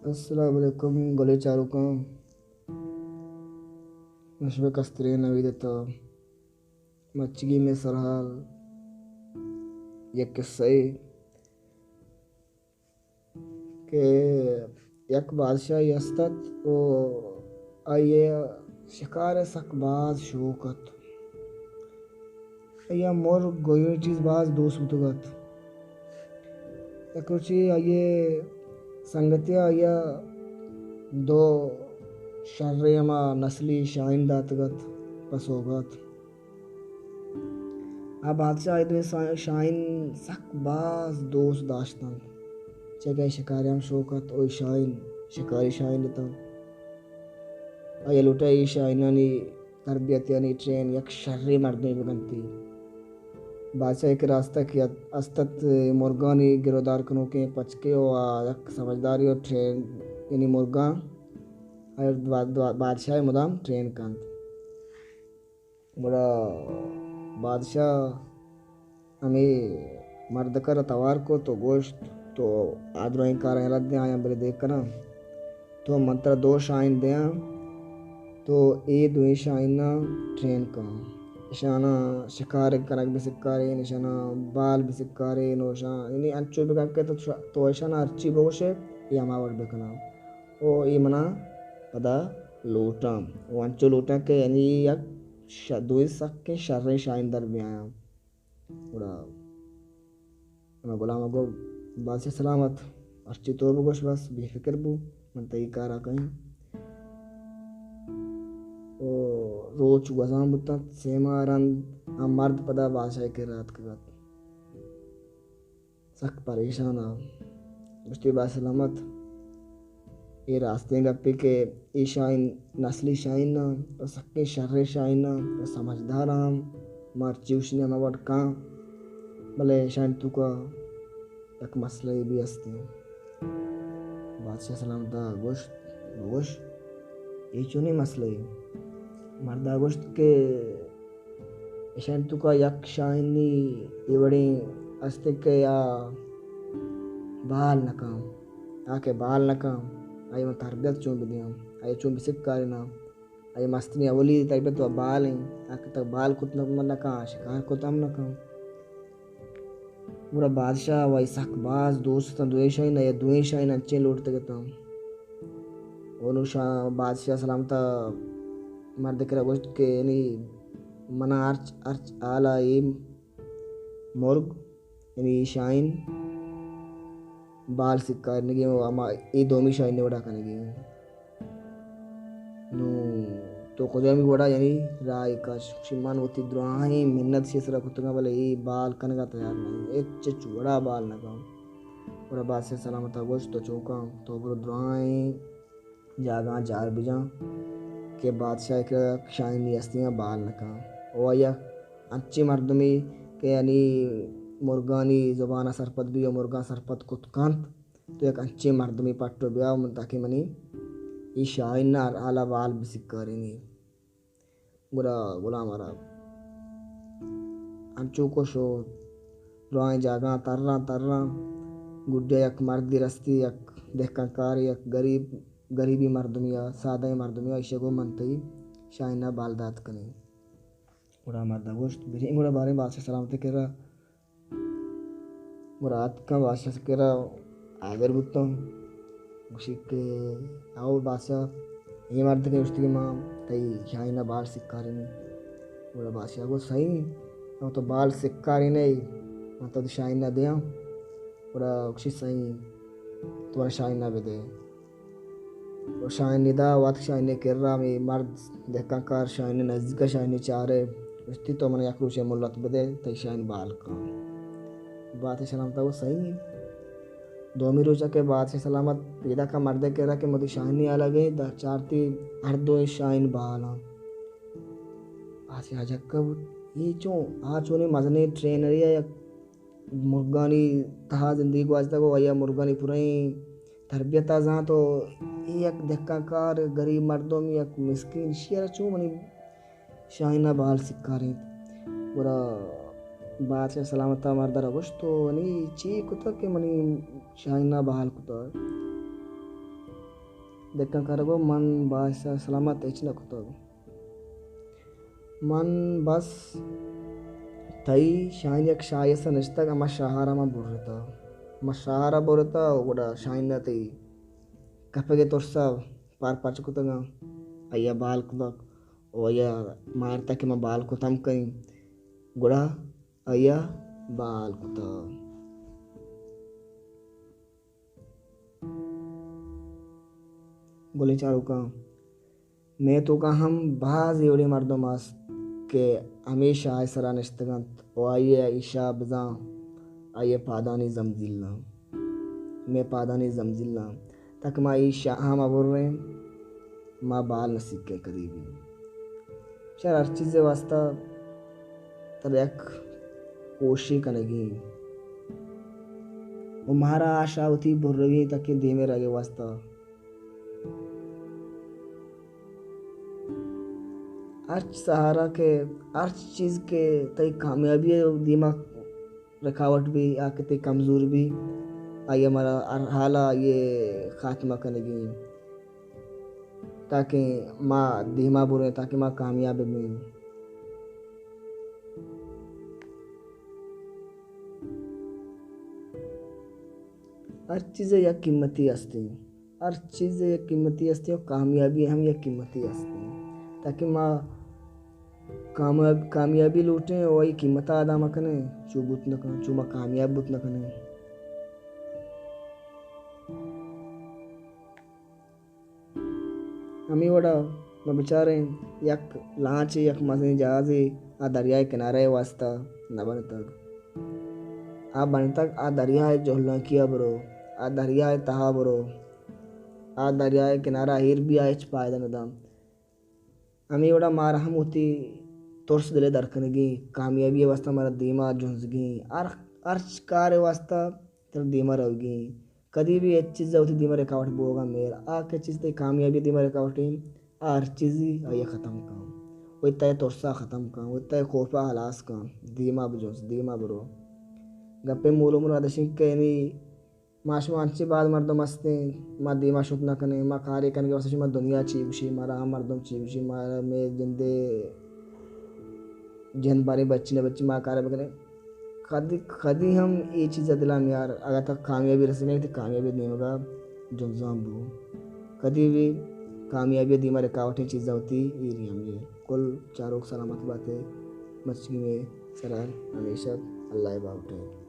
السلام علیکم گلیں چاروکاں، من شمئے کستریں نوید ات ءُ مرچیگی مئے سرحال یک قصہ اے کہ یک بادشاہے است ات ءُ آئی ءَ شکار ءَ سک باز شوق ات۔ آئی ءَ مرگ ءُ اے چیز باز دوست بوتگ ات۔ یک روچے آئی ءِ سنگتے ءَ آئی ءَ دو شریں ہما نسلی شاہین داتگ ات پہ سوگات۔ آ بادشاہ ءَ اے دوئیں سا-، شاہین سک باز دوست داشت انت، چیاکہ آئی ءَ شکار ءِ ہم شوق ات ءُ اے شاہین شکاری شاہین اتاں۔ آئی ءَ لوٹاں اے شاہینانی تربیت یعنی ٹرین یک شریں مردمے بکنتی۔ بادشاہ ءِ کرا است ات کہ است ات مرگانی گرودار کنوکیں پچکے ءُ آ یک سمجھدارے ءُ ٹرین یعنی مرگاں آئی ءَ با-، با-، بادشاہ ءَ مدام ٹرین کنت۔ گڑا بادشاہ ہمے مرد ءِ کرا توار کت ءُ گوشت، تو آ درائیں کاراں یلہ دے، آیاں بلے دے کناں۔ تو من ترا دو شاہین دیاں، تو اے دوئیں شاہیناں ٹرین کن۔ اشاناں شکار کنگ بہ سکارین، اشاناں بال بہ سکارین ءُ اشاں، یعنی انچو بکن کہ تو، تو اشاناں ہرچی بگوشے، اے ہما وڑ بکناں۔ ءُ اے منا پدا لوٹاں۔ ءُ انچو لوٹاں کہ یعنی یک ش-، دوئیں سکیں شریں شاہین در بیایاں۔ گڑا ہما غلام ءَ گو، بادشاہ سلامت، ہرچی تو بگوش بس، بے فکر بو، من تئی کارا کئیں۔ ءُ روچ گوزان بوتنت، سے ماہ رند آ مرد پدا بادشاہ ءِ کرا اتکگ ات۔ سک پریشان ءَ گوشتی، بادشاہ سلامت، اے راستیں گپے کہ اے شاہین نسلی شاہین ءَ، پہ سکیں شریں شاہین ءَ، پہ سمجھدار ءَ ہم، ما ہرچی گوشیں ہما وڑ کاں، بلے شاہین توکا یک مسئلہ یے بھی ہستیں۔ بادشاہ سلامت ءَ گوشت، بگوش، اے چونیں مسئلہ یے؟ مرد ءَ گوشت کہ اشانی توکا یک شاہینے اے وڑیں است کہ آ بال نہ کن، آ کہ بال نہ کن، آئی من تربیت چون بدیاں، آئی چون بسکاریناں، آئی مستریں اولی تربیت و بال ایں، آ کہ تک بال کت نہ، نہ کن، شکار کت ہم نہ کن۔ گڑا بادشاہ و آئی سک باز دوست اتاں، دوئیں شاہین، یا دوئیں شاہین انچیں لوٹتگ اتاں۔ و نوں شاہ، بادشاہ سلامت ءَ مرد ءِ کرا گوشت کہ یعنی منا ہرچ، ہرچ حال ءَ اے مرگ، یعنی اے شاہین بال سکارینگی و ہما اے دومی شاہین ءِ وڑا کنگی۔ نوں تو کجامی وڑا یعنی راہ ءَ کش؟ گوشی، من وتی دراہیں منت شے سرا کتگاں، بلے اے بال کنگا تیار نہ ایں، ہچ ہچ وڑا بال نہ کن۔ گڑا بادشاہ سلامت ءَ گوشت، تو چو کن، تو برو دراہیں جاگہاں جار بجن کہ بادشاہ ءِ کرا شاہینے ہستیاں، بال نہ کن۔ و آئی انچیں مردمے کہ یعنی مرگانی زبان ءَ سرپد بی و مرگاں سرپد کت کنت، تو یک انچیں مردمے پٹ و بیا من تاکہ منی اے شاہین ءَ ہر حال ءَ بال بسکارینی۔ گڑا غلام ءَ را انچو کش و دراہیں جاگہاں تراں تراں، گڈی ءَ یک مردے رستی، یک دہکان کارے، یک گریب، گریبیں مردمے ءَ، سادہیں مردمے ءَ، ایشی ءَ گو من تئی شاہین ءَ بال دات کنیں۔ گڑا مرد ءَ گوشت، بریں گڑا باریں بادشاہ سلامت ءِ کرا۔ گڑا اتکاں بادشاہ ءِ کرا حاضر بوتاں۔ گوشی کہ او بادشاہ، اے مرد کہ گوشتی کہ ما تئی شاہین ءَ بال سکارینیں۔ گڑا بادشاہ گوشت، سہی، او تو بال سکارینئے، من تو شاہین ءَ دیاں۔ گڑا گوشی، سہی، تو منا شاہین ءَ بدے۔ و شاہین ءَ دا، وت شاہین ءِ کرا، ہمے مرد دہکان کار شاہین ءِ نزدیک ءَ، شاہین ءَ چارے، گوشتی، تو من یک روچے ملت بدے، تئی شاہین بال کن۔ بادشاہ سلامت ءَ گوشت، سہی ایں۔ دومی روچ ءَ کہ بادشاہ سلامت پیداک ءَ مرد ءِ کرا کہ مدی شاہین ءِ حال ءَ گئے، دا چارتی ہر دوئیں شاہین بال آں۔ بادشاہ جکہ بوت، اے چون؟ آ چونیں مزنیں ٹرینرے ءَ یک مرگانی تہا زندگی گوازتگ و آئی ءَ مرگانی پورئیں تربیت ءَ زانت و اے یک دہکان کار، گریب مردم، یک مسکین، ایشی ءَ را چون منی شاہین ءَ بال سکارینت؟ گڑا بادشاہ سلامت ءَ مرد ءَ را گوشت، تو نی چی کتگ کہ منی شاہین ءَ بال کتگ؟ دکن کارا گو من باز سلامت ہچ نہ کتگ۔ من بس تئی شاہین یک شاہی سر نشتگ، ہما شاہارا من برتا۔ ہما شاہارا برتا و گڑا شاہین تئی کپگے ترسا پار پچ کتگاں، آئیا بال کتگ و آئیا مارتا کہ ما بال کتم کئیں، گڑا آئیا بال کتگ۔ گلیں چاروکاں، مئے توکا ہم باز ایوڑیں مردم است کہ ہمیشہ آئی سرا نشتگ انت و آئی ء ایشا بزاں آئی ء پادانی زمزیلاں، مئے پادانی زمزیلاں، تاکہ ما ایشا ہم ابریں، ما بال نہ سکیں کدی بھی۔ شر ہر چیزے واسطہ ترا یک کوششے کنگی و مارا آشا وتی برگی تاکہ دیمے رگے واسطہ۔ ہرچ سہارا کہ ہرچ چیز کہ تئی کامیابی ء دیما رکاوٹ بی، آ کہ تئی کمزور بی، آئی ء مارا ہر حال ء آئی ء خاتمہ کنگی انت، تاکہ ما دیما بریں، تاکہ ما کامیاب بیں۔ ہر چیز ء یک قیمتی ہستیں، ہر چیز ء یک قیمتی ہستیں و کامیابی ہم یک قیمتی ہستیں۔ تاکہ ما کامیاب-، کامیابی لوٹیں و آئی قیمت ء ادا مہ کنیں، چو بوت نہ کن، چو ما کامیاب بوت نہ کنیں۔ ہمے وڑا ما بچاریں، یک لانچے، یک مزنیں جہازے آ دریائے کنارہ ء واسطہ نہ بنتگ۔ آ بنتگ آ دریائے جہلانکی ء برو، آ دریائے تہا برو، آ دریائے کنارہ ایر بی آ ہچ پائدہ نہ دنت۔ ہمے وڑا مارا ہم وتی ترس دل ء در کنگی، کامیابی ء واسطہ مارا دیما جنزگی، ہر، ہرچ کار ء واسطہ ترا دیما روگی۔ کدی بھی ہچ چیز ء وتی دیما رکاوٹ بوگا میر۔ آ کہ چیز تئی کامیابی دیما رکاوٹ انت، آ ہر چیزی آئی ء ختم کن۔ وتی تئی ترسا ختم کن، وتی تئی خوفا ہلاس کن۔ دیما بجنز، دیما برو۔ گپے مول و مراد اش انت کہ یعنی ما شما انچیں باز مردم ہستیں، ما دیما شت نہ کنیں، ما کارے کنگے واسطہ شما دنیا چی گوشی، مارا ہم مردم چی گوشی، مارا مئے جندے جند باریں بچی نہ بچی ما کارے بکنیں۔ کدی، کدی ہم اے چیزا دلا میار، اگاں ترا کامیابی رسینگ ء تئی کامیابی نیمگا جنزان بو۔ کدی بھی کامیابی دیما رکاوٹیں چیزا وتی ایری ہم یہ۔ کل چاروک سلامت باتے، مرچی مئے سرا ہمیشہ اللہ ء باوٹے۔